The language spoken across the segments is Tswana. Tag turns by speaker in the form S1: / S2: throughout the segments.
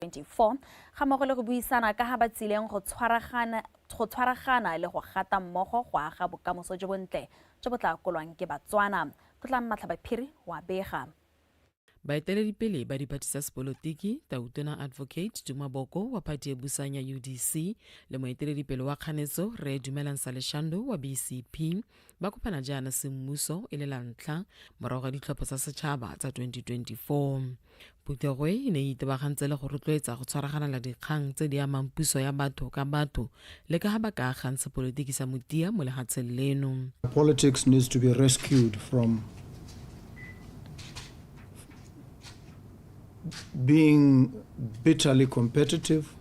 S1: 2024 ga mmogo le go buisana ka ga ba tsileng go tshwaragana go tshwaragana le go gata mmogo go aga bokamoso jo bontle jo bo tla kolwang ke Batswana. Tlotlang Matlhabaphiri wa bega.
S2: Baeteledipele ba diphathi tsa sepolotiki, Tautona Advocate Duma Boko wa phathi e busang ya UDC le moeteledipele wa kganetso Rre Dumelang Saleshando wa BCP ba kopana jaana semmuso e le la ntlha morago ga ditlhopho tsa setšhaba tsa 2024. Phuthego e e ne e itebagantse le go rotloetsa go tshwaraganela dikgang tse di amang puso ya batho ka batho le ka ga ba ka agang sepolotiki sa motia mo lehatsheng leno.
S3: Politics needs to be rescued from being bitterly competitive,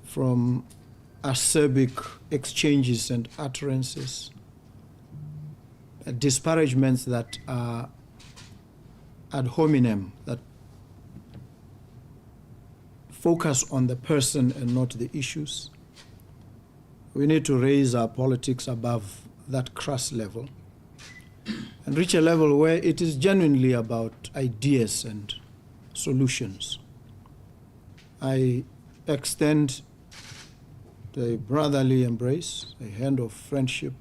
S3: from acerbic exchanges and utterances, disparagements that are ad hominem, that focus on the person and not the issues. We need to raise our politics above that crass level and reach a level where it is genuinely about ideas and solutions. I extend the brotherly embrace, a hand of friendship,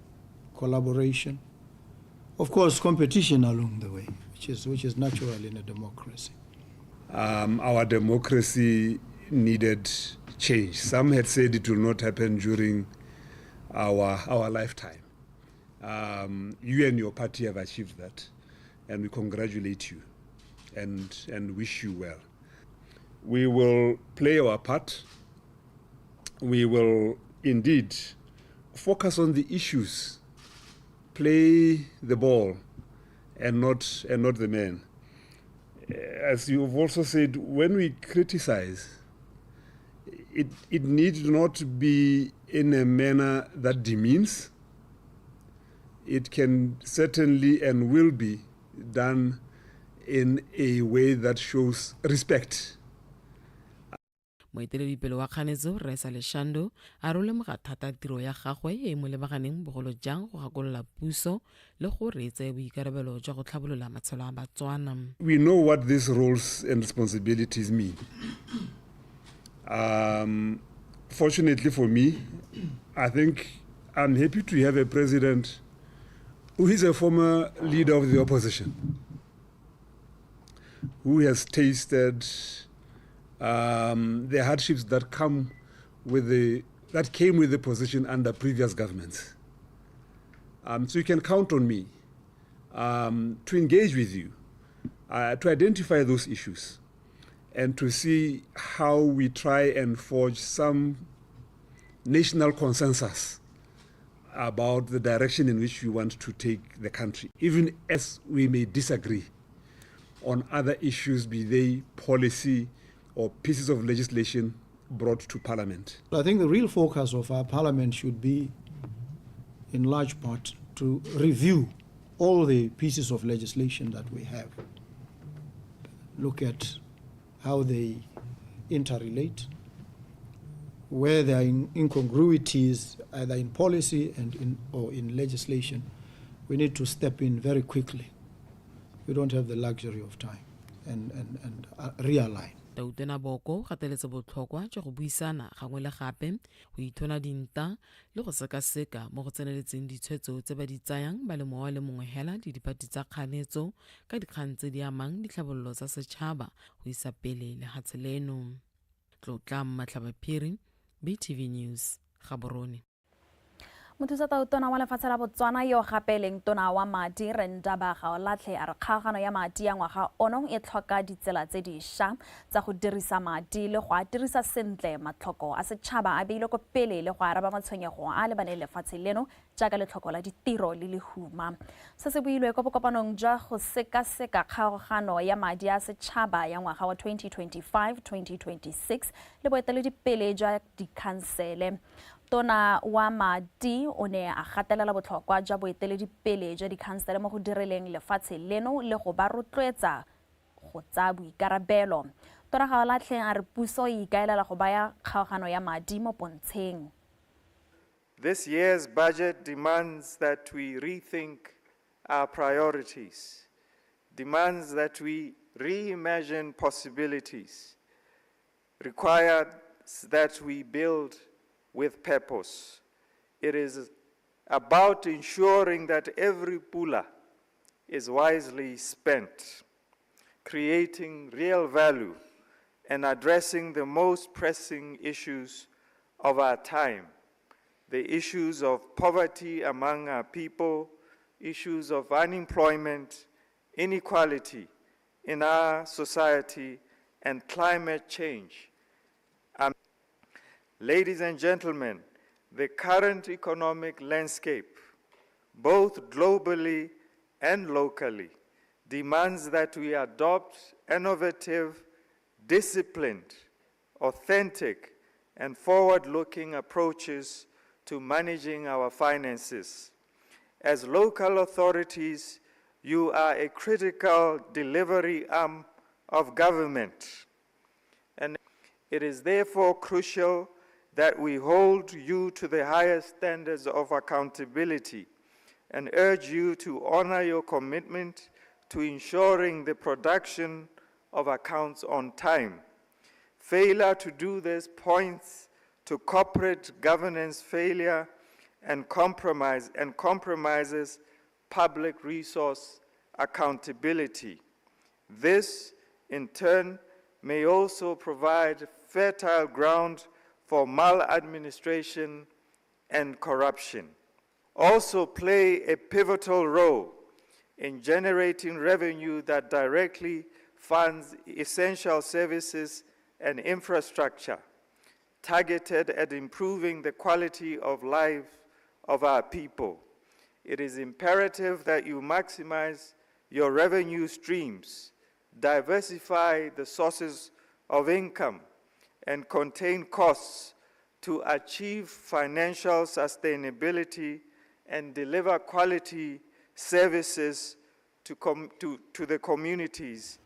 S3: collaboration, of course, competition along the way, which is natural in a democracy.
S4: Our democracy needed change. Some had said it will not happen during our lifetime. You and your party have achieved that, and we congratulate you and wish you well. We will play our part. We will indeed focus on the issues, play the ball, and not the man. As you've also said, when we criticize, it need not be in a manner that demeans. It can certainly and will be done in a way that shows respect.
S2: Moeteledipele wa kganetso Rre Saleshando a re o lemoga thata tiro ya gagwe e e mo lebaganeng, bogolo jang go gakolola puso le gore e tseye boikarabelo jwa go tlhabolola matshelo a Batswana.
S4: We know what these roles and responsibilities mean. Fortunately for me, I think I'm happy to have a president who is a former leader of the opposition, who has tasted the hardships that came with the position under previous governments. So you can count on me to engage with you, to identify those issues, and to see how we try and forge some national consensus about the direction in which we want to take the country, even as we may disagree on other issues, be they policy or pieces of legislation brought to parliament.
S3: I think the real focus of our parliament should be, in large part, to review all the pieces of legislation that we have. Look at how they interrelate, where there are incongruities either in policy or in legislation. We need to step in very quickly. We don't have the luxury of time and realign.
S2: Tautona Boko gateletse botlhokwa jwa go buisana gangwe le gape, go ithona dinta le go sekaseka mo go tseneletseng ditshwetso tse ba di tsayang ba le mowa le mongwe hela le dipati tsa kganetso ka dikgang tse di amang ditlhabololo tsa setšhaba go isa pele lehatshe leno. Tlotla Matlhabaphiri, BTV News, Gaborone.
S1: Mothusatautona wa lefatshe la Botswana yo gape leng tona wa madi, Rre Ndaba Gaolatlhe, a re kgaogano ya madi ya ngwaga ono e tlhoka ditsela tse dišwa tsa go dirisa madi le go a dirisa sentle, matlhoko a setšhaba a beilwe ko pele le go araba matshwenyego a lebaneng lefatshe leno jaaka letlhoko la ditiro le lehuma. Se se builwe kwa bokopanong jwa go sekaseka kgaogano ya madi a setšhaba ya ngwaga wa 2025-2026 le boeteledipele jwa dikhansele. Tona wa madi o ne a gatelela botlhokwa jwa boeteledipele jwa dikhansele mo go direleng lefatshe leno le go ba rotloetsa go tsaya boikarabelo. Tona Gaolatlhe a re puso e ikaelela go baya kgaogano ya madi mo pontsheng.
S5: This year's budget demands that we rethink our priorities, demands that we reimagine possibilities, requires that we build with purpose. It is about ensuring that every pula is wisely spent, creating real value and addressing the most pressing issues of our time, the issues of poverty among our people, issues of unemployment, inequality in our society, and climate change. Ladies and gentlemen, the current economic landscape, both globally and locally, demands that we adopt innovative, disciplined, authentic, and forward-looking approaches to managing our finances. As local authorities, you are a critical delivery arm of government, and it is therefore crucial that we hold you to the highest standards of accountability and urge you to honor your commitment to ensuring the production of accounts on time. Failure to do this points to corporate governance failure and compromises public resource accountability. This, in turn, may also provide fertile ground for maladministration and corruption. Also play a pivotal role in generating revenue that directly funds essential services and infrastructure targeted at improving the quality of life of our people. It is imperative that you maximize your revenue streams, diversify the sources of income, and contain costs to achieve financial sustainability and deliver quality services to the communities.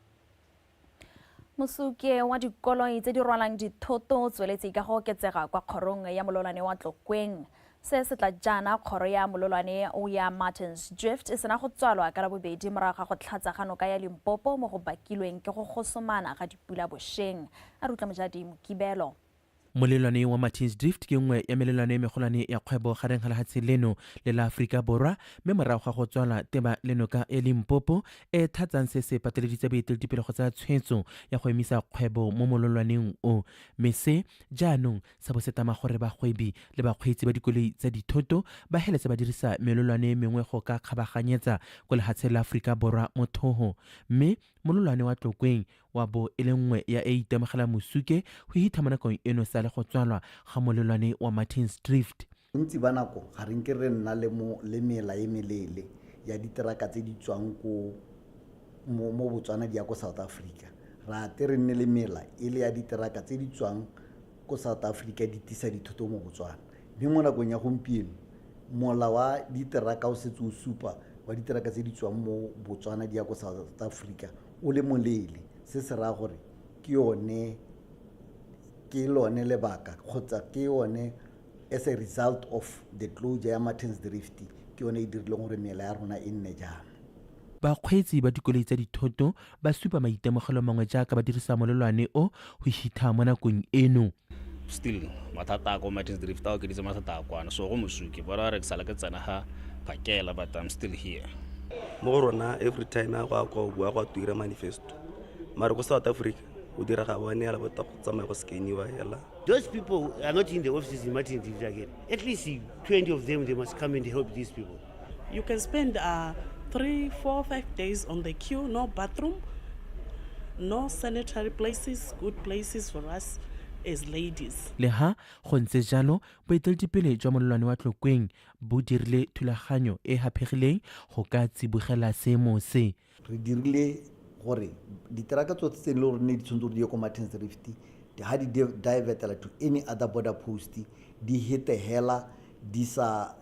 S1: Mosuke wa dikoloi tse di rwalang dithoto tsweletse ka go oketsega kwa kgorong ya mololwane wa Tlokweng. Se se tla jaana kgoro ya mololwane o ya Martins Drift e sena go tswalwa ka Labobedi morago ga go tlhatsa ga noka ya Limpopo mo go bakilweng ke go gosomana ga dipula bošeng. A re utlwa Mojadi Mokibelo.
S6: Molelwane wa Martins Drift ke nngwe ya melelwane e megolwane ya kgwebo gareng ga lehatshe leno le la Aforika Borwa, mme morago ga go tswala teba le noka ya Limpopo e thatsang se se pateleditse boeteledipele go tsaya tshwetso ya go emisa kgwebo mo molelwaneng o, mme se jaanong sa bo se tama gore bagwebi le bakgweetsi ba dikoloi tsa dithoto ba heletse ba dirisa melelwane e mengwe go ka kgabaganyetsa ko lehatshe la Aforika Borwa mothoho, mme molelwane wa Tlokweng wa bo e le nngwe ya e itemogela mosuke go hitha mo nakong eno sa le go tswalwa ga molelwane wa Martins Drift.
S7: Bontsi ba nako ga re nke re nna le mo le mela e meleele ya diteraka tse di tswang ko mo Botswana di ya ko South Africa. Ra te re nne le mela e le ya diteraka tse di tswang ko South Africa di tisa dithoto mo Botswana. Mme mo nakong ya gompieno mola wa diteraka o setse o supa wa diteraka tse di tswang mo Botswana di ya ko South Africa o le moleele. Se se raya gore ke yone, ke lone lebaka kgotsa ke yone as a result of the closure ya Martins Drift, ke yone e dirileng gore mela ya rona e nne jaana.
S6: Bakgweetsi ba dikoloi tsa dithoto ba supa maitemogelo mangwe jaaka ba dirisa molelwane o go hitha mo nakong eno.
S8: Still mathata a ko Martins Drift a okeditse mathata a kwana, so go mosuke bona re ke sala ke tsena ga phakela, but I'm still here.
S9: Mo go rona every time a go a kwa o bua go a tuira manifesto, mare ko South Africa o dira ga bone ya bota go tsamaya go scaniwa hela.
S10: Those people are not in the offices in Martins Drift again. At least 20 of them, they must come and help these people.
S11: You can spend 3, 4, 5 days on the queue, no bathroom, no sanitary places, good places for us as ladies.
S6: Le ha go ntse jalo, boeteledipele jwa molelwane wa Tlokweng bo dirile thulaganyo e haphegileng go ka tsibogela seemo se.
S7: Re dirile gore diteraka tsotlhe tse e leng gore ne di tshwanetse gore di ye ko Martins Drift, ha di divertela to any other border post, di hete hela di sa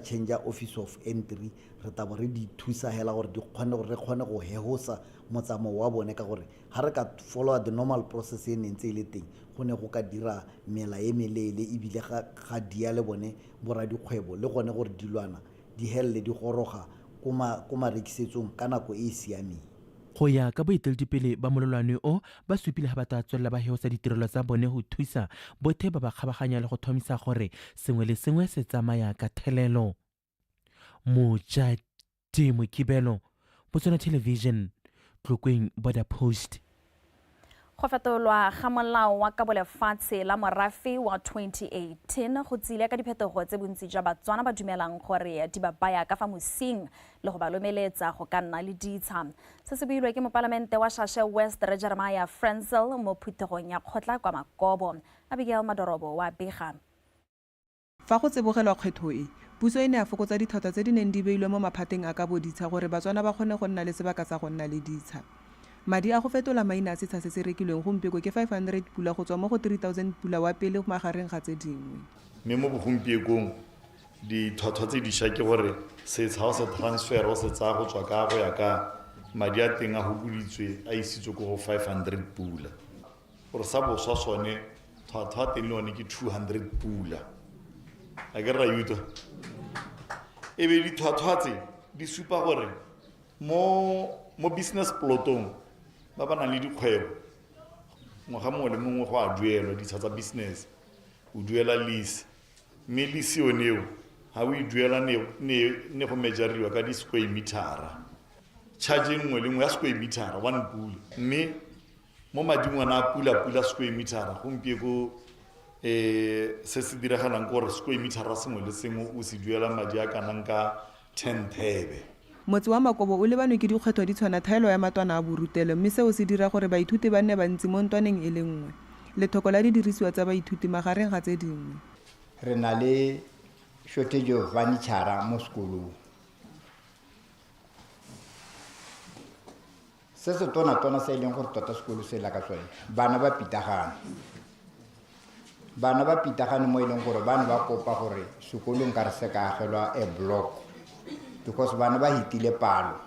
S7: change office of entry. Re tla bo re di thusa hela gore di kgone gore re kgone go hehosa motsamao wa bone, ka gore ha re ka follow the normal process e neng ntse e le teng, go ne go ka dira mela e meleele ebile ga dia le bone boradikgwebo le gone gore dilwana di helele di goroga ko marekisetsong ka nako e e siameng.
S6: Go ya ka boeteledipele ba molelwane o, ba supile ga ba tla tswelela ba heosa ditirelo tsa bone go thusa bothe ba ba kgabaganya le go tlhomisa gore sengwe le sengwe se tsamaya ka thelelo. Mojadi Mokibelo, Botswana Television, Tlokweng Border Post.
S1: Go fetolwa ga molao wa kabolefatshe la morafe wa 2018 go tsile ka diphetogo tse bontsi jwa Batswana ba dumelang gore di ba baya ka fa mosing le go ba lomeletsa go ka nna le ditsha. Se se builwe ke mopalamente wa Shashe West Rre Jeremiah Frenzel mo phuthegong ya kgotla kwa Makobo. Abigail Madorobo wa bega.
S12: Fa go tsibogelwa kgwetho e, puso e ne ya fokotsa ditlhotlhwa tse di neng di beilwe mo maphateng a kabo ditsha gore Batswana ba kgone go nna le sebaka sa go nna le ditsha. Madi a go fetola maina a setsha se se rekilweng gompieko ke 500 pula go tswa mo go 3000 pula wa pele magareng ga tse dingwe.
S13: Mme mo bogompiekong ditlhwatlhwa tse dišwa ke gore setsha o se transfer o se tsaya go tswa ka go ya ka madi a teng a hokoditswe a isitswe ko go 500 pula. Gore sa boswa sone tlhwatlhwa teng le one ke 200 pula. A ke re ra e utlwa? E be ditlhwatlhwa tse di supa gore mo mo business plotong ba ba nang le dikgwebo ngwaga mongwe le mongwe go a duelwa ditsha tsa business, o duela lease, mme lease yone eo ga o e duela ne go measuriwa ka di-square metera, charge nngwe le nngwe ya square metera one pula, mme mo madingwana a pula pula square metera gompieko se se diragalang ke gore square metera sengwe le sengwe o se duela madi a kanang ka 10 thebe.
S12: Motse wa Makobo o lebanwe ke dikgwetlho di tshwana thaelo ya matwana a borutelo mme seo se dira gore baithuti ba nne bantsi mo ntwaneng e le nngwe. Lethoko la didirisiwa tsa baithuti magareng ga tse dingwe.
S14: Re na le shortage of furniture mo sekolong. Se se tona-tona se e leng gore tota sekolo se la ka sone, bana ba pitagane. Bana ba pitagane mo e leng gore bana ba kopa gore sekolong ka re se ka agelwa a block because bana ba hitile palo.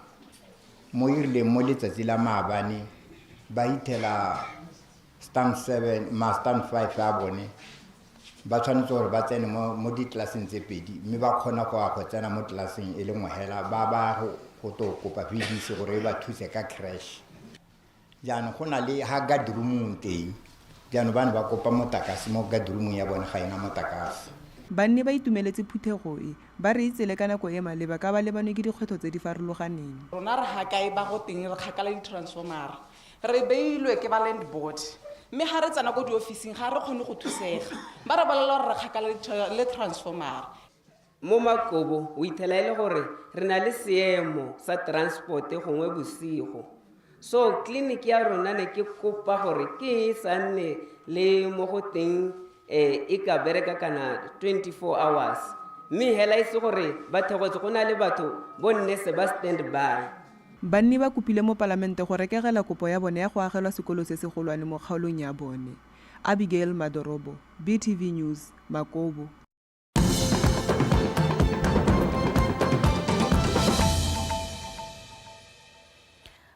S14: Mo e rileng mo letsatsi la maabane ba hithela stand 7 ma stand 5 a bone ba tshwanetse gore ba tsene mo ditlelaseng tse pedi mme ba kgona go ya go tsena mo tlelaseng e le nngwe hela ba ba go to kopa VDC gore e ba thuse ka crash. Jaanong go na le ha guard room teng, jaanong ba ne ba kopa motakase mo guard room ya bone ga ena motakase.
S12: Banni ba itumeletse phuthego e, ba re e tsele ka nako e maleba ka ba lebanwe ke dikgwetlho tse di farologaneng.
S15: Rona re ga kae ba go teng re kgakala di-transformera, re beilwe ke ba land board, mme ga re tsena ko diofising ga re kgone go thusega, ba re bolelela gore re kgakala le transformera.
S16: Mo Makobo o ithela e le gore re na le seemo sa transport gongwe bosigo, so clinic ya rona ne ke kopa gore ke e sa nne le mo go teng e ka bereka kana 24 hours, mme hela e se gore ba thegotse go na le batho bo nne se ba stand by.
S12: Banni ba kopile mo palamente go rekegela kopo ya bone ya go agelwa sekolo se segolwane mo kgaolong ya bone. Abigail Madorobo, BTV News, Makobo.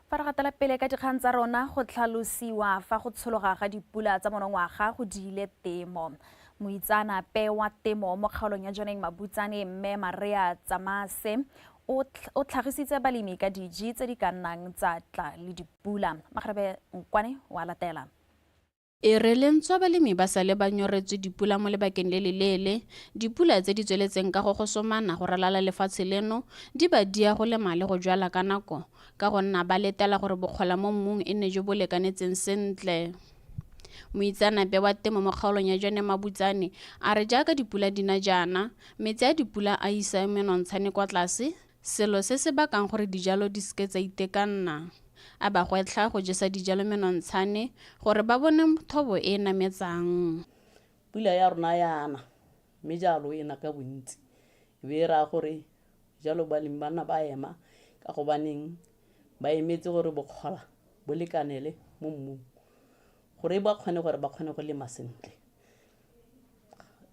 S1: Fa re gatela pele ka dikgang tsa rona, go tlhalosiwa fa go tshologa ga dipula tsa monongwaga go diile temo. Moitseanape wa temo mo kgaolong ya Jwaneng Mabutsane mme Maria Tsamase o tlhagisitse balemi ka diji tse di ka nnang tsa tla le dipula. Magarebe Nkwane wa latela.
S17: E re le ntswa balemi ba sale ba nyoretswe dipula mo lebakeng le le leele, dipula tse di tsweletseng ka go gosomana go ralala lefatshe leno di ba dia go lema le go jwala ka nako, ka go nna ba letela gore bokgola mo mmung e nne jo bo lekanetseng sentle. Moitseanape wa temo mo kgaolong ya Jwaneng Mabutsane a re jaaka dipula di na jaana, metsi a dipula a isa menontshane kwa tlase, selo se se bakang gore dijalo di seke tsa itekanna. A ba gwetlha go jesa dijalo menontshane gore ba bone thobo e e nametsang.
S18: Pula ya rona ya na, mme jalo e na ka bontsi. E be e raya gore jalo balemi ba nna ba ema ka gobaneng ba emetse gore bokgola bo lekanele mo mmung gore ba kgone gore ba kgone go lema sentle.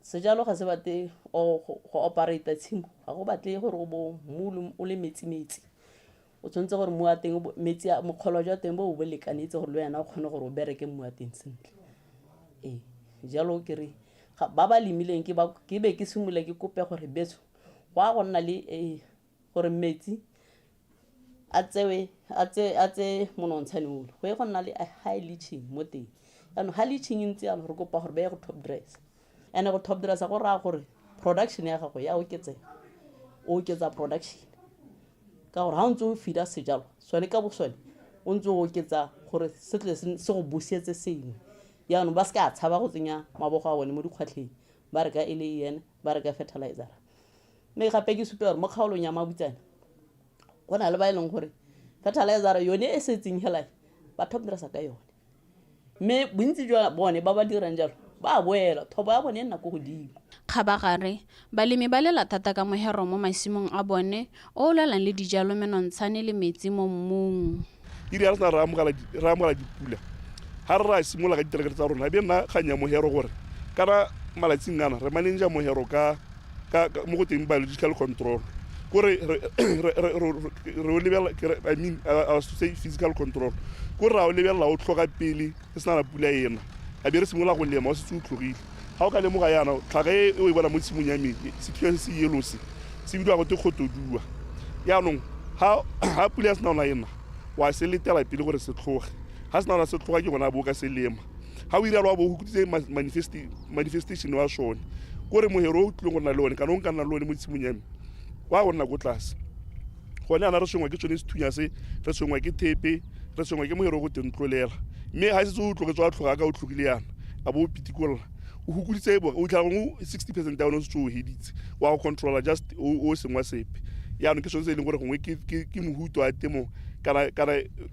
S18: Sejalo ga se batle go operate tshimo, ga go batle gore o bo mmu o le metsi-metsi. O tshwanetse gore mmu wa teng metsi a mokgolo jwa teng bo bo lekanetse gore le wena o kgone gore o bereke mmu wa teng sentle. Ee, jalo ke re ba ba lemileng ke be ke simolola ke kope gore betso go a go nna le gore metsi A tsewe a tse a tse monontshane ole go ye go nna le a high leaching mo teng. Jaanong ga leaching e ntse yalo, re kopa gore ba ye go top dress, and go top dressa go raya gore production ya gago ya oketsega, o oketsa production ka gore ga o ntse o feeda sejalo sone ka bo sone, o ntse o oketsa gore se tle se go busetse sengwe. Jaanong ba se ka tshaba go tsenya mabogo a bone mo dikgwatlheng, ba reka e le ene ba reka fertilizer. Mme gape ke supe gore mo kgaolong ya Mabutsane go na le ba e leng gore fertilizer yone e setseng hela ba top dressa ka yone, mme bontsi jwa bone ba ba dirang jalo ba boela thobo ya bone e nna ko godimo.
S17: Kgabagare, balemi ba lela thata ka mohero mo masimong a bone o o lwalang le dijalo, menontshane le metsi mo mmung.
S19: E rile re sena re amogela dipula, ga re ra simolola ka diterekere tsa rona, e be nna kgang ya mohero, gore kana malatsing ana re manager mohero ka mo go teng biological control, kore re o lebelela, I mean, I was to say physical control, kore ra o lebelela o tlhoka pele e sena pula ena, a be re simolola go lema o setse o tlogile. Ga o ka lemoga yana tlhaka e o e bona mo tshimong ya me, sethunya se se yellow se se bidiwa gote kgotodua. Yaanong ga pula ya sena ona ena, wa se letela pele gore se tlhoge. Ga se na se tlhoga, ke gona bo ka se lema. Ga o ira wa bo o hukoditse manifestation wa sone, kore mohero o tlileng go nna le one kana o nka nna le one mo tshimong ya me wa go nna ko tlase. Gone ana re tshwenngwa ke tsone sethunya se, re tshwenngwa ke thepe, re tshwenngwa ke mohero go teng tlolela. Mme ga setse o tlogetse wa tlhoga ka o tlhogile yana, a bo o pitikolola, o hukoditse, o tlha gongwe 60% ya one o setse o heditse wa go controla just o sengwa sepe. Yaanong ke sone se e leng gore gongwe ke mohuto wa temo kana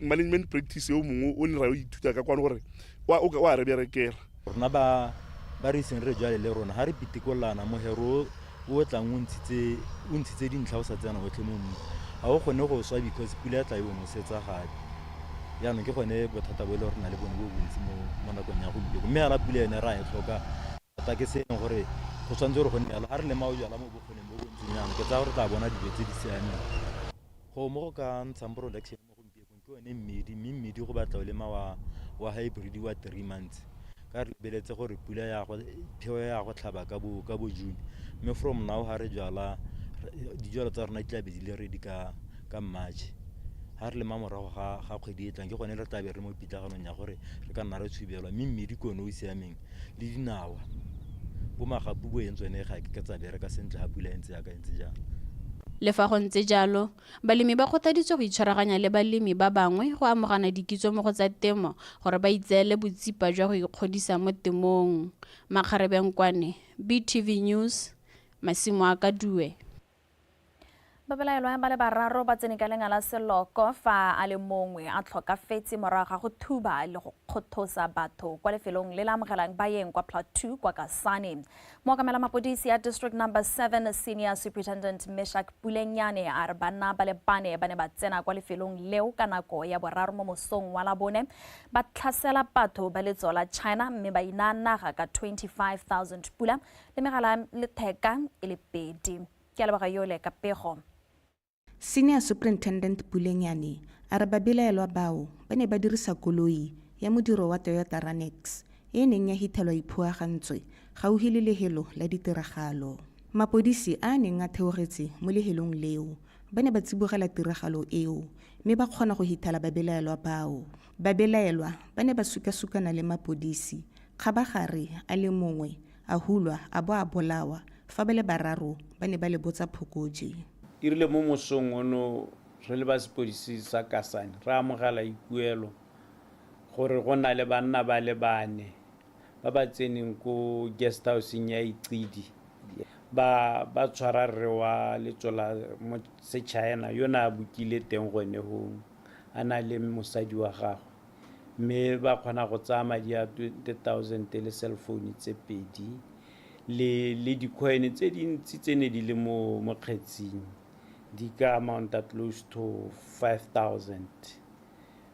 S19: management practice o mongwe o ne ra o ithuta ka kwano gore wa re berekela.
S20: Rona ba re iseng re jale le rona, ga re pitikolana, mohero o tlang o ntshitse dintlha, o sa tsena otlhe mo mmung, ga o kgone go swa because pula ya tla e o nosetsa gape. Jaanong ke gone bothata bo e le gore re na le bone bo bontsi mo nakong ya gompieno. Mme yana pula yone ra e tlhoka thata, ke se e leng gore go tshwanetse gore go nne jalo. Ga re lema o jala mo bokgoneng bo bontseng jaana, ke tsaya gore tla bona dijo tse di siameng. Go mo go ka ntshang production mo gompieno ke one mmidi, mme mmidi go batla o lema wa hybrid wa 3 months, ka re lebeletse gore pula ya go pheo ya go tlhaba ka bo June. Mme from now ga re jala, dijalo tsa rona di tla be di le ready ka March. Ga re lema morago ga kgwedi e tlang, ke gone re tla be re mo pitlaganong ya gore re ka nna re tshubelwa. Mme mmidi ke one o siameng, le dinawa, bo magapu, bo eng, tsone ga ke tsa bereka sentle ga pula e ntse yaka e ntse jang.
S17: Le fa go ntse jalo, balemi ba kgothaditswe go itshwaraganya le balemi ba bangwe go amogana dikitso mo go tsa temo gore ba itseele botsipa jwa go ikgodisa mo temong. Makgarebenkwane, BTV News, masimo a Kadue.
S1: Babelaelwa ba le bararo ba tsene ka lenga la seloko fa a le mongwe a tlhokafetse morago ga go thuba le go kgothosa batho kwa lefelong le le amogelang baeng kwa Plateau kwa Kasane. Mookamela mapodisi ya District Number 7, Senior Superintendent Meshak Pulenyane, a re banna ba le bane ba ne ba tsena kwa lefelong leo ka nako ya 3 mo mosong wa Labone, ba tlhasela batho ba letso la China mme ba inaya naga ka 25 000 pula le megala letheka e le pedi. Ke a leboga yole ka pego.
S21: Senior Superintendent Pulenyane a re babelaelwa bao ba ne ba dirisa koloi ya modiro wa Toyota Runx e e neng ya hithelwa iphuagantswe gaufi le lefelo la ditiragalo. Mapodisi a a neng a theogetse mo lefelong leo ba ne ba tsibogela tiragalo eo mme ba kgona go hithela babelaelwa bao. Babelaelwa ba ne ba sukasukana le mapodisi, kgabagare a le mongwe a hulwa a bo a bolawa fa ba le bararo ba ne ba le botsa phokoje.
S22: E rile mo mosong ono re le ba sepodisi sa Kasane re amogela ikuelo gore go na le banna ba le bane ba ba tseneng ko guest houseng ya Icidi, ba tshwara rre wa letso la mo se-China yo ne a bukile teng gone hong a na le mosadi wa gagwe, mme ba kgona go tsaya madi a 20 000 le cell phone tse pedi le di-coin tse dintsi tse ne di le mo kgetsing, di ka amounta close to 5000.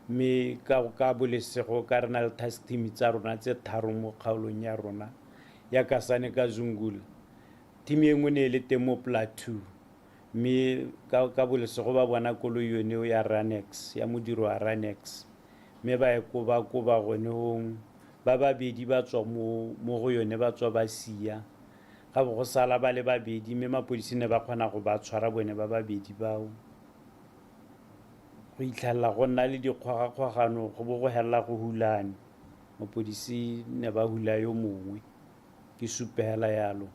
S22: Mme ka bolesego ka re na le task team tsa rona tse tharo mo kgaolong ya rona ya Kasane ka Zungula, team e nngwe ne e le teng mo Plateau, mme ka bolesego ba bona koloi yone eo ya Runx, ya modiro wa Runx, mme ba e koba-koba gone hong, ba babedi ba tswa mo go yone, ba tswa ba sia, ga bo go sala ba le babedi, mme mapodisi ne ba kgona go ba tshwara bone ba babedi bao. Go itlhelela go nna le dikgwagakgwagano go bo go helela go hulane. Mapodisi ne ba hula yo mongwe, ke supe hela yalo.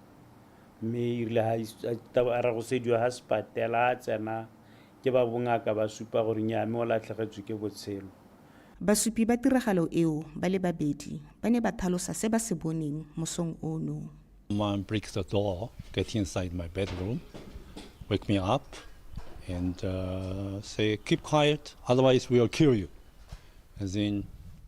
S22: Mme erile ha a re go sediwa ha sepatela a tsena ke ba bongaka ba supa gore nnyaa mme o latlhegetswe ke botshelo.
S21: Basupi ba tiragalo eo ba le babedi ba ne ba thalosa se ba se boneng mosong ono.
S3: Someone breaks the door, get inside my bedroom, wake me up and say, keep quiet, otherwise we'll kill you. And then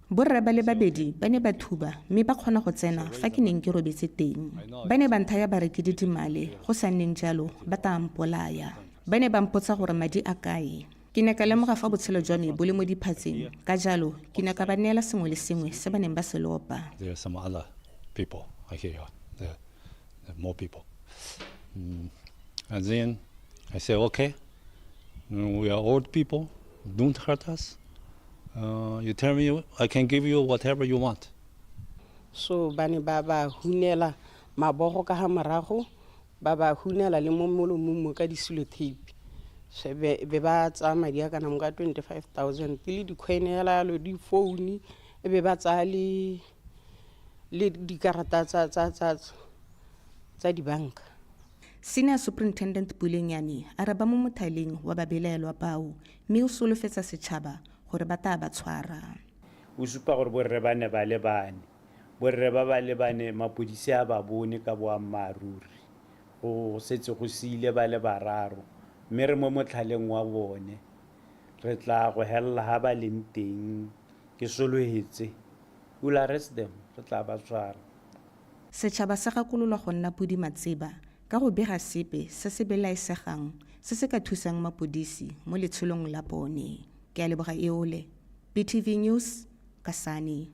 S21: Borre ba le babedi ba ne ba thuba mme ba kgona go tsena fa ke neng ke robetse teng. Ba ne ba nthaya ba re ke didimale, go sa nneng jalo ba tla mpolaya. Ba ne ba mpotsa gore madi a kae. Ke ne ka lemoga fa botshelo jwa me bo le mo diphatseng, ka jalo ke ne ka ba neela sengwe le sengwe se ba neng ba se lopa.
S3: There are some other people I hear, there are more people. And then I say, okay, we are old people, don't hurt us. You tell me I can give you whatever you want.
S4: So ba ne ba ba hunela mabogo ka ha morago, ba ba hunela le mo molomong mo ka di-sellotape. So be ba tsaya madi a kana mo ka 25,000 le di-coin hela yalo, di-phone, e be ba tsaya le dikarata tsa dibanka.
S21: Senior Superintendent Pulenyane a re ba mo mothaleng wa babelaelwa bao mme o solofetsa setšhaba gore ba tla ba tshwara.
S22: O supa gore borre ba ne ba le bane, borre ba ba le bane mapodisi a ba bone ka boammaaruri. Go setse go siile ba le bararo, mme re mo motlhaleng wa bone. Re tla go helela ha ba leng teng, ke solofetse. We'll arrest them, re tla ba tshwara.
S21: Setšhaba se gakololwa go nna podi matseba ka go bega sepe se se belaesegang se se ka thusang mapodisi mo letsholong la bone. Ke a leboga Eole. BTV News, Kasane.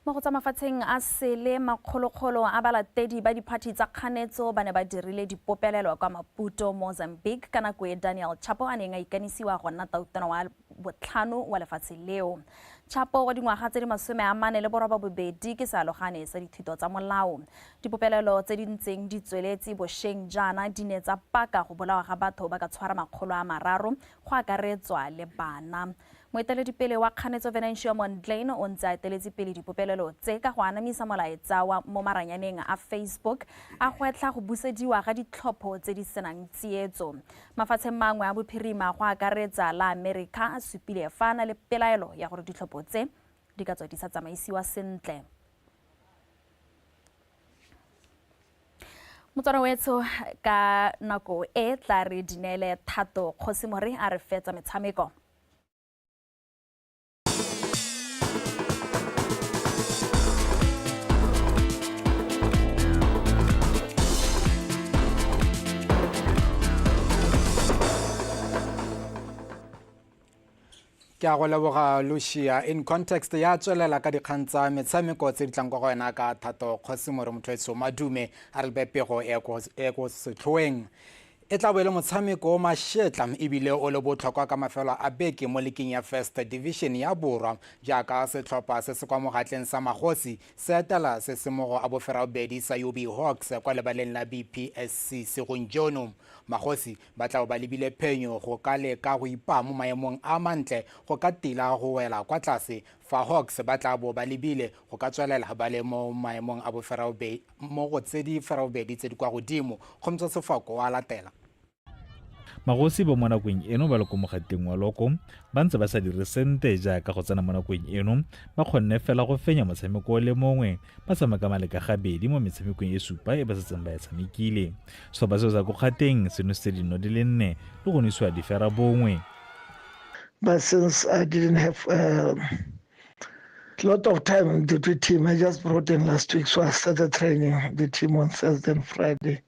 S1: Mo go tsa mafatsheng a sele, makgolokgolo a balatedi ba diphathi tsa kganetso ba ne ba dirile dipopelelo kwa Maputo, Mozambique ka nako e Daniel Chapo a neng a ikanisiwa go nna tautona wa botlhano wa lefatshe leo. Chapo wa dingwaga tse di 48 ke sealogane sa dithuto tsa molao. Dipopelelo tse di ntseng di tsweletse bošeng jaana di ne tsa paka go bolawa ga batho ba ka tshwara 300 go akaretswa le bana. Moeteledipele wa kganetso Venancio Mondlane o ntse a eteletse pele dipopelelo tse ka go anamisa molaetsa wa mo maranyaneng a Facebook a gwetlha go busediwa ga ditlhopho tse di senang tsietso. Mafatsheng mangwe a bophirima go akaretsa la Amerika a supile fa a na le pelaelo ya gore ditlhopho tse di ka tswa di sa tsamaisiwa sentle. Motswana wetsho ka nako e tla re dinele Thato Kgosimore a re fetsa metshameko.
S23: Ke a go leboga Lucia. In context ya tswelela ka dikgang tsa metshameko tse di tlang kwa go wena ka Thato Kgosimore. Motho etsho madume a re lebe pego e ko setlhoeng. E tla bo e le motshameko o mašetla ebile o le botlhokwa ka mafelo a beke mo leking ya First Division ya Borwa, jaaka setlhopha se se kwa mogatleng sa Magosi se etela se se mo go a boferabobedi sa UB Hawks kwa lebaleng la BPSC segong jono. Magosi ba tla bo ba lebile phenyo go ka leka go ipaa mo maemong a mantle go ka tila go wela kwa tlase, fa Hawks ba tla bo ba lebile go ka tswelela ba le mo maemong a boferabobedi mo go tse di ferabobedi tse di kwa godimo. Kgomotso Sefako wa latela.
S24: Magosi ba mo nakong eno ba le ko mogateng wa loko ba ntse ba sa dire sente, jaaka go tsena mo nakong eno ba kgonne fela go fenya motshameko o le mongwe, ba tshameka maleka gabedi mo metshamekong e supa e ba setseng ba e tshamekile. Setlhopha seo sa ko kgateng se nositse dino di le 4 le go nosiwa difera bongwe.
S25: But since I didn't have a lot of time with the team, I just brought in last week, so I started training the team on Thursday and Friday.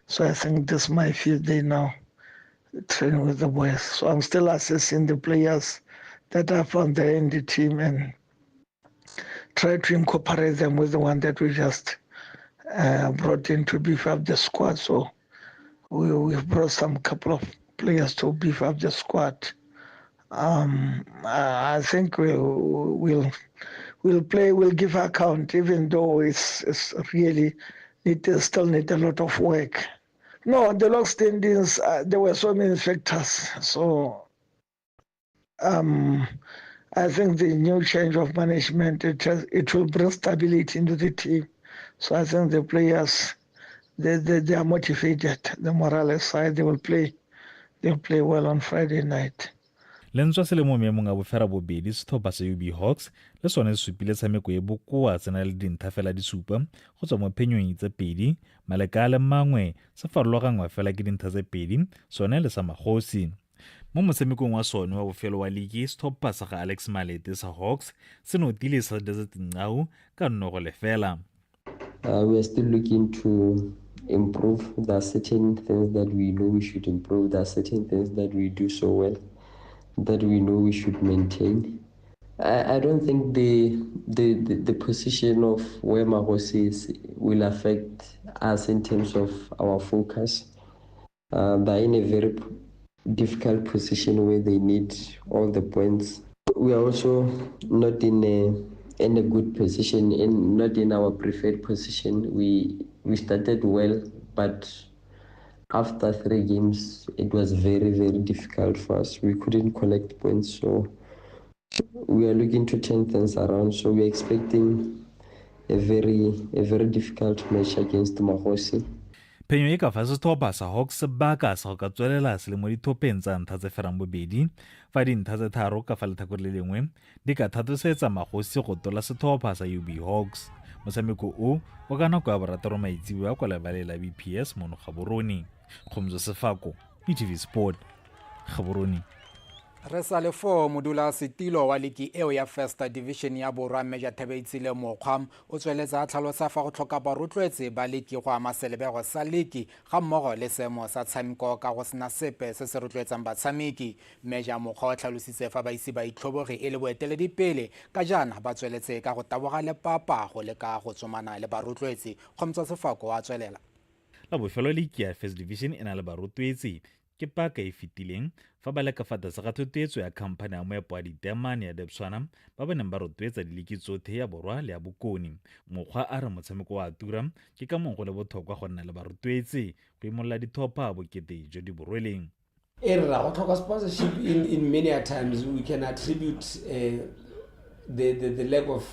S25: So I think this is my fifth day now, training with the boys. So I'm still assessing the players that I found there in the team and try to incorporate them with the one that we just brought in to beef up the squad. So we've brought some couple of players to beef up the squad. I think we'll play, we'll give account, even though it's really need, still need a lot of work. No, the log standings, there were so many factors. So I think the new change of management, it will bring stability into the team. So I think the players, they are motivated. The morale side, they'll play well on Friday night.
S24: Le ntswa se le mo maemong a bofera bobedi, setlhopha sa UB Hawks le sone se supile tshameko e bokoa se na le dintlha fela di supa go tswa mo phenyong tse pedi maleka a le mangwe, se farologanngwa fela ke dintlha tse pedi sone le sa Magosi. Mo motshamekong wa sone wa bofelo wa liki, setlhopha sa ga Alex Malete sa Hawks se notile sa Desert Ncau ka 0-0.
S2: We are still looking to improve. There are certain things that we know we should improve. There are certain things that we do so well that we know we should maintain. I don't think the position of where Magosi is will affect us in terms of our focus. They're in a very difficult position where they need all the points. We are also not in a good position, not in our preferred position. We started well, but after 3 games, it was very, very difficult for us. We couldn't collect points, so we are looking to turn things around. So we are expecting a very difficult match against Magosi.
S24: Phenyo e ka fa setlhopha sa Hawks sebaka sa go ka tswelela se le mo dithopeng tsa ntlha tse ferang bobedi, fa dintlha tse 3 ka fa letlhakore le lengwe di ka thatosetsa Magosi go tola setlhopha sa UB Hawks. Motshameko o o ka nako ya 6 maitsiboa kwa lebaleng la BPS mono Gaborone. Kgomotso Sefako, BTV Sport, Gaborone.
S23: Re sa le foo, modulasetilo wa liki eo ya First Division ya Borwa Major Thebeitsile Mokgwa o tsweletsa a tlhalosa fa go tlhoka barotloetsi ba liki go ama selebego sa liki ga mmogo le seemo sa tshameko ka go sena sepe se se rotloetsang batshameki. Major Mokgwa o tlhalositse fa ba ise ba itlhoboge e le boeteledipele ka jaana ba tsweletse ka go taboga lepapa go leka go tsomana le barotloetsi. Kgomotso Sefako a tswelela.
S24: La bofelo liki ya First Division e na le barotloetsi ke paka e fetileng fa ba le ka fa tlase ga thotloetso ya khamphane ya moepo wa diteemane ya Debswana ba ba neng ba rotloetsa diliki tsotlhe ya Borwa le ya Bokone. Mokgwa a re motshameko wa tura, ke ka mong go le botlhokwa go nna le barotloetsi go imolola dithopha bokete jo di bo rweleng.
S5: E rra go tlhoka sponsorship in many a times we can attribute the lack of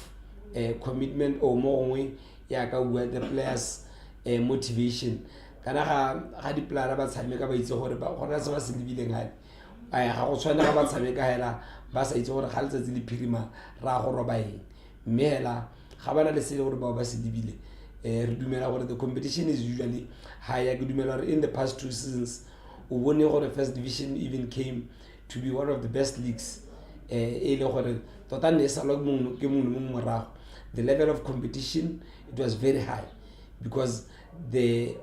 S5: commitment or mo gongwe ya ka bua the players motivation. Kana ga di-player ba tshameka ba itse gore go na se ba se lebileng gale. Ga go tshwane ga ba tshameka hela ba sa itse gore ga letsatsi le phirima ra go roba eng. Mme hela ga ba na le se e le gore bao ba se lebile, re dumela gore the competition is usually higher. Ke dumela gore in the past 2 seasons o bone gore First Division even came to be one of the best leagues, e le gore tota ne e salwa ke mongwe le mongwe morago. The level of competition, it was very high because the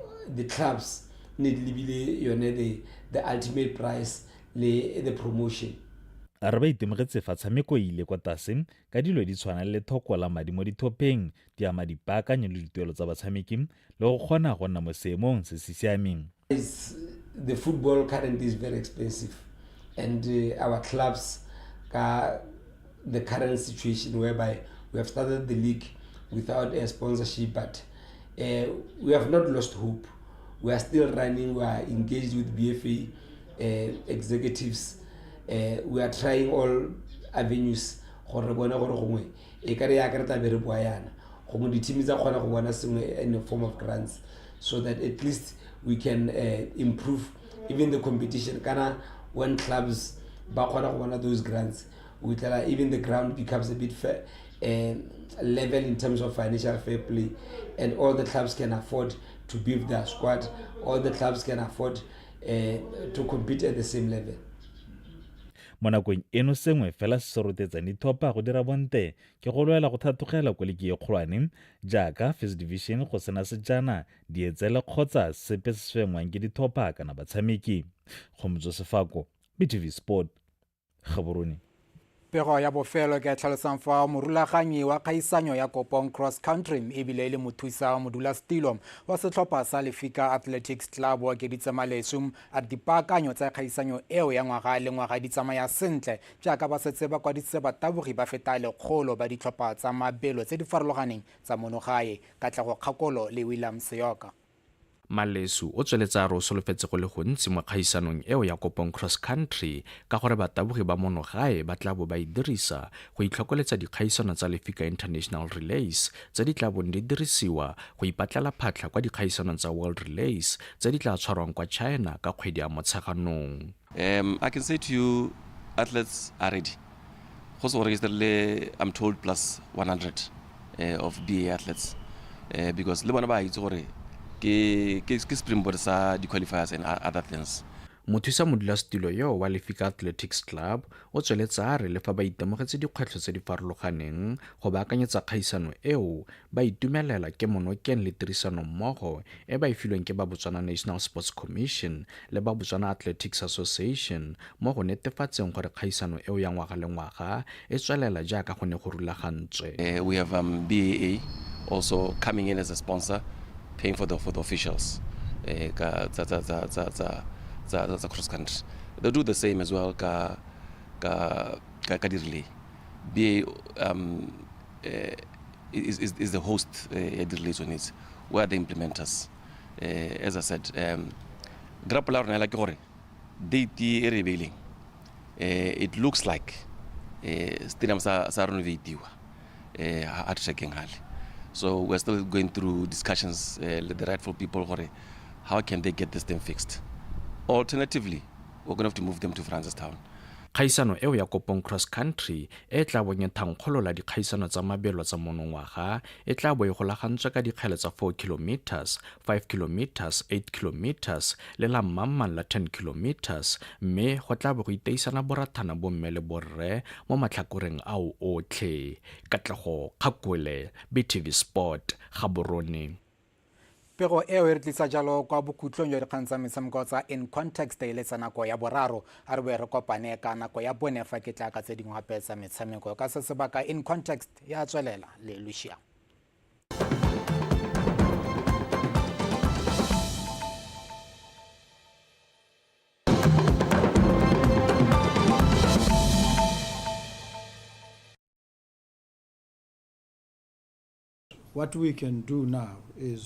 S5: clubs ne di lebile yone the ultimate price le the promotion.
S24: A re ba itemogetse fa tshameko e ile kwa tlase ka dilo di tshwana le lethoko la madi mo dithopheng, di ama dipaakanyo le dituelo tsa batshameki le go kgona go nna mo seemong se se siameng.
S5: The football currently is very expensive, and our clubs ka the current situation whereby we have started the league without a sponsorship, but we have not lost hope. We are still running, we are engaged with BFA executives. We are trying all avenues gore re bone gore gongwe e ka re ya ka re tla be re bua yana, gongwe di-team tsa kgona go bona sengwe in the form of grants so that at least we can improve even the competition. Kana when clubs ba kgona go bona those grants, we tla even the ground becomes a bit fair, level in terms of financial fair play, and all the clubs can afford to build their squad, all the clubs can afford to compete at the same level.
S24: Mo nakong eno sengwe fela se se rotetsang dithopha go dira bonte ke go lwela go thatogela ko liki e kgolwane jaaka First Division go sena sejana, dietsele kgotsa sepe se se fengwang ke dithopha kana batshameki. Kgomotso Sefako, BTV Sport, Gaborone.
S23: Pego ya bofelo ke tlhalosang fa morulaganyi wa kgaisanyo ya Kopong Cross Country ebile e le mothusa modulasetilo wa setlhopha sa Lefika Athletics Club wa Keditse Malesu a re dipaakanyo tsa kgaisanyo eo ya ngwaga le ngwaga di tsamaya sentle jaaka ba setse ba kwadisitse batabogi ba feta 100 ba ditlhopha tsa mabelo tse di farologaneng tsa mono gae. Katlego Kgakolo le William Seyoka.
S7: Malesu o tsweletse a re o solofetse go le gontsi mo kgaisanong eo ya Kopong Cross Country ka gore batabogi ba mono gae ba tla bo ba e dirisa go itlhokoletsa dikgaisano tsa Lefika International Relays tse di tla bong di dirisiwa go ipatlela phatlha kwa dikgaisanong tsa World Relays tse di tla tshwarwang kwa China ka kgwedi ya Motsheganong.
S8: I can say to you, athletes are ready. Go se go registerile, I'm told, plus 100 of BA athletes because le bona ba itse gore ke springboard sa di-qualifiers and other things.
S7: Mothusa modulasetilo yo wa Lefika Athletics Club o tsweletse a re le fa ba itemogetse dikgwetlho tse di farologaneng go baakanyetsa kgaisano eo, ba itumelela kemonokeng le tirisanommogo e ba e filweng ke ba Botswana National Sports Commission le ba Botswana Athletics Association mo go netefatseng gore kgaisano eo ya ngwaga le ngwaga e tswelela jaaka go ne go rulagantswe.
S8: We have BAA also coming in as a sponsor, paying for the officials ka tsa cross country. They do the same as well ka di relay. BA is the host ya di relay tsone tse. We are the implementers. As I said, grapple la rona hela ke gore date e re e beileng, it looks like stadium sa renovatiwa ha trekeng hale. So we're still going through discussions with the rightful people gore how can they get this thing fixed. Alternatively, we're going to have to move them to Francistown.
S7: Kgaisano eo ya Kopong Cross Country e tla bong e thankgolola dikgaisano tsa mabelo tsa monongwaga e tla bo e golagantswe ka dikgele tsa 4 kilometers, 5 kilometers, 8 kilometers le la mmamang la 10 kilometers, mme go tla bo go iteisana borathana bomme le borre mo matlhakoreng ao otlhe. Katlego Kgakole, BTV Sport, Gaborone.
S23: Pego eo e re tlisa jalo kwa bokhutlong jwa dikgang tsa metshameko tsa In Context e le tsa nako ya boraro. A re boe re kopane ka nako ya bone fa ke tla ka tse dingwe gape tsa metshameko. Ka se sebaka, In Context ya tswelela le Lucia.
S9: What we can do now is